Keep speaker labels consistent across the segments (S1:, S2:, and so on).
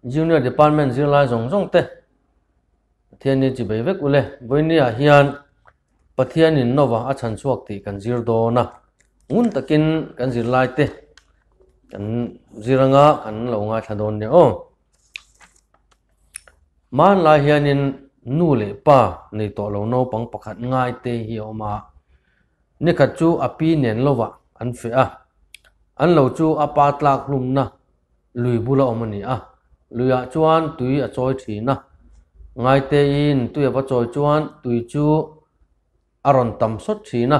S1: Junior Department zirlai zawng zawng te Pathianin chi bei vek ule. Vawinia hian Pathianin Nova a chhan chhuak tih kan zir dawn a, ngun takin kan zirlai te kan zir anga kan lo ngaithla dawn nia aw. Hmanlai hianin nu leh pa nei tawh lo naupang pakhat ngai te hi a awm a, nikhat chu a pi nen lovah an feh a, an lo chu a pa tlak hlumna lui bula awm a ni a, luiah chuan tui a chawi thin a, ngaiteiin tui a va chawi chuan tui chu a rawn tam sawt thin a,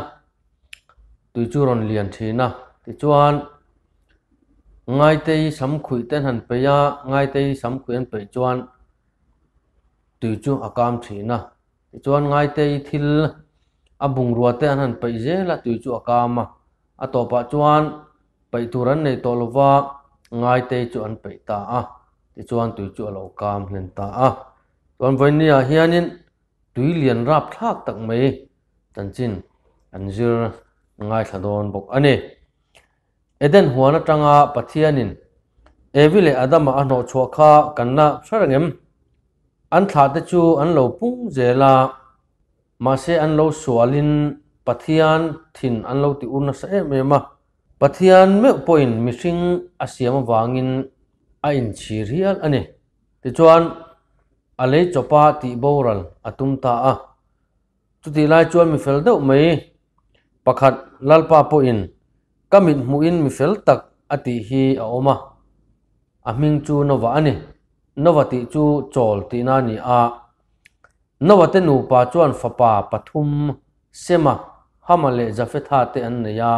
S1: tui chu rawn lian thin a, tichuan ngaitei samkhuih te an han peih a, ngaitei samkhuih an peih chuan tui chu a kam thin a, tichuan ngaitei thil a bungrua te an han peih zel a, tui chu a kam a, a tawpah chuan peih tur an nei tawh lova ngaitei chu an peih ta a, tichuan tui chu a lo kam hlen ta a, chuan vawinia hianin Tui lian rap thlak tak mai chanchin an zir ngaithla dawn bawk a ni. Eden huan atanga Pathianin Evi leh Adama a hnawh chhuah kha kan la hre reng em? An thlahte chu an lo pung zel a, mahse an lo sualin Pathian thin an lo ti ur nasa em em a. Pathian meuh pawhin mihring a siam avangin a inchhir hial a ni. Tichuan, a lei chawpa tih boral a tum ta a. Chutih lai chuan mi fel deuh mai pakhat Lalpa pawhin ka mit hmuhin mi fel tak a tih hi a awm a, a hming chu Nova a ni. Nova tih chu chawl tihna a ni a. Nova te nupa chuan fapa pathum Sema, Hama leh Jafetha te an nei a.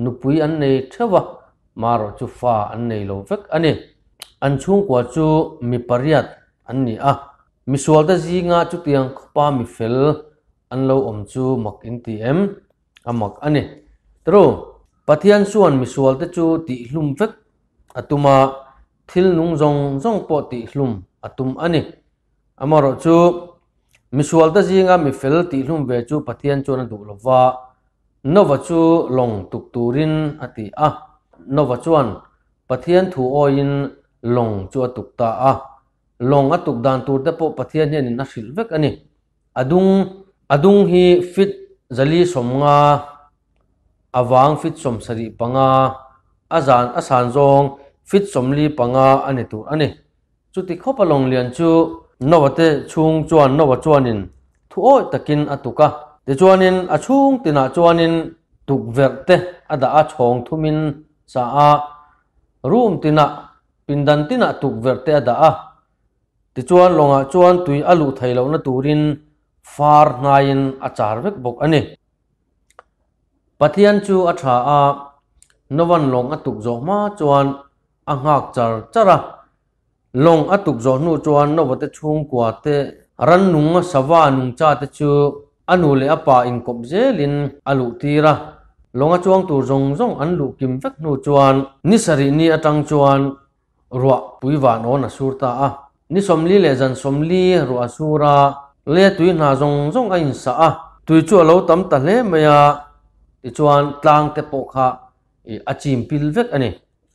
S1: Nupui an nei theuh a, marawh chu fa an nei lo vek a ni. An chhungkua chu mi pariat an ni a, misualte zinga chutiang khawpa mi fel an lo awm chu mak in ti em? A mak a ni. True, Pathian chuan misualte chu tihhlum vek a tum a, thil nung zawng zawng pawh tihhlum a tum a ni. Amarawh chu misualte zinga mi fel tihhlum ve chu Pathian chuan a duh lo va, Nova chu lawng tuk turin a ti a. Nova chuan Pathian thu awiin lawng chu a tuk ta a. Lawng a tuk dan tur te pawh Pathian hianin a hrilh vek a ni. A dung a dung hi fit zali 50, a vang fit 75, a zan a san zawng fit 45 a ni tur a ni. Chuti khawpa lawng lian chu Nova te chhung chuan Nova chuanin thu awih takin a tuk a. Tichuanin a chhung tinah chuanin tukverh te a dah a, chhawng thumin sa a, room tinah, pindan tinah tukverh te a dah a. Tichuan lawngah chuan tui a luh thei lohna turin far hnaiin a char vek bawk a ni. Pathian chu a tha a, Nova'n lawng a tuk zawh hma chuan a nghak char char a. Lawng a tuk zawh hnu chuan Nova te chhungkua te rannung sava nungcha te chu a nu leh a pa inkawp zelin a luh tir a. Lawng a chuang tur zawng zawng an luh kim vek hnu chuan ni sarih ni atang chuan ruah pui van awn a sur ta a. Ni 40 leh zan 40 ruah a sur a, leia tui hna zawng zawng a insah a. Tui chu a lo tam ta hle mai a, tichuan tlang te pawh kha a chim pil vek a ni.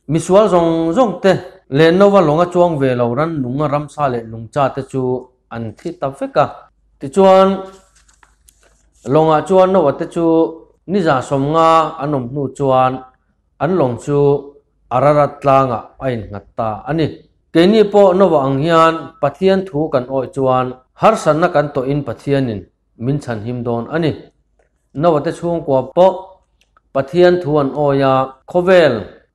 S1: Misual zawng zawng te leh Nova lawnga chuang ve lo rannunga ramsa leh nungcha te chu an thi ta vek a. Tichuan, lawngah chuan Nova te chu niza 50 an awm hnu chuan an lawng chu Ararat tlangah a innghat ta a ni. Keini pawh Nova ang hian Pathian thu kan awih chuan harsatna kan tawhin Pathianin min chhanhim dawn a ni. Nova te chhungkua pawh Pathian thu an awi a, khawvel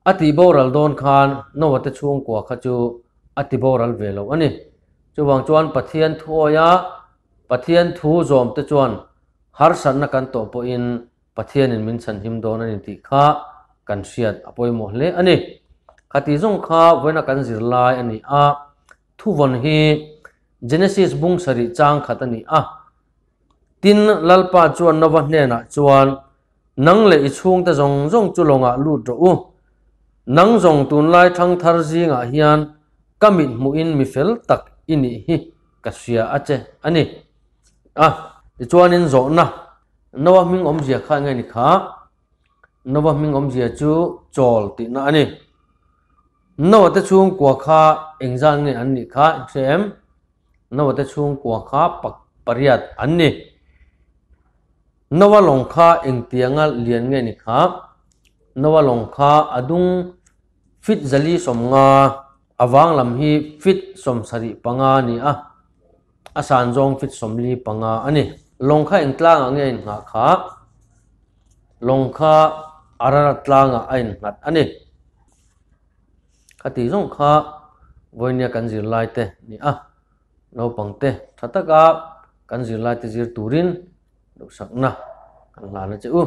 S1: a tih boral dawn khan Nova te chhungkua kha chu a ti boral ve lo a ni. Chuvang chuan Pathian thu awi a, Pathian thu zawm te chuan harsatna kan tawh pawhin Pathianin min chhanhim dawn a ni tih kha kan hriat a pawimawh hle a ni. Khati zawng kha vawiina kan zirlai a ni a, thuvawn hi Genesis bung sarih chang khat a ni a. Tin, Lalpa chuan Nova hnenah chuan, Nang leh i chhungte zawng zawng chu lawngah lut rawh u. Nang zawng tunlai thangthar zingah hian ka mit hmuhin mi fel tak i nih hi ka hria a che a ni. A, tichuanin zawhna, Nova hming awmzia kha enge ni kha? Nova hming awmzia chu chawl tihna a ni. Noah te chhungkua kha engzat nge an nih kha i hre em? Noah te chhungkua kha pariat an ni. Noah lawng kha engtianga lian nge ni kha? Noah lawng kha a dung fit zali 50, a vang lam hi fit 75 a ni a, a san zawng fit 45 a ni. Lawng kha eng tlangah nge a innghah kha? Lawng kha Ararat tlangah a innghat a ni. Khati zawng kha vawinia kan zirlaite ni a, naupangte tha taka kan zirlaite zir turin duhsakna kan hlan a che u.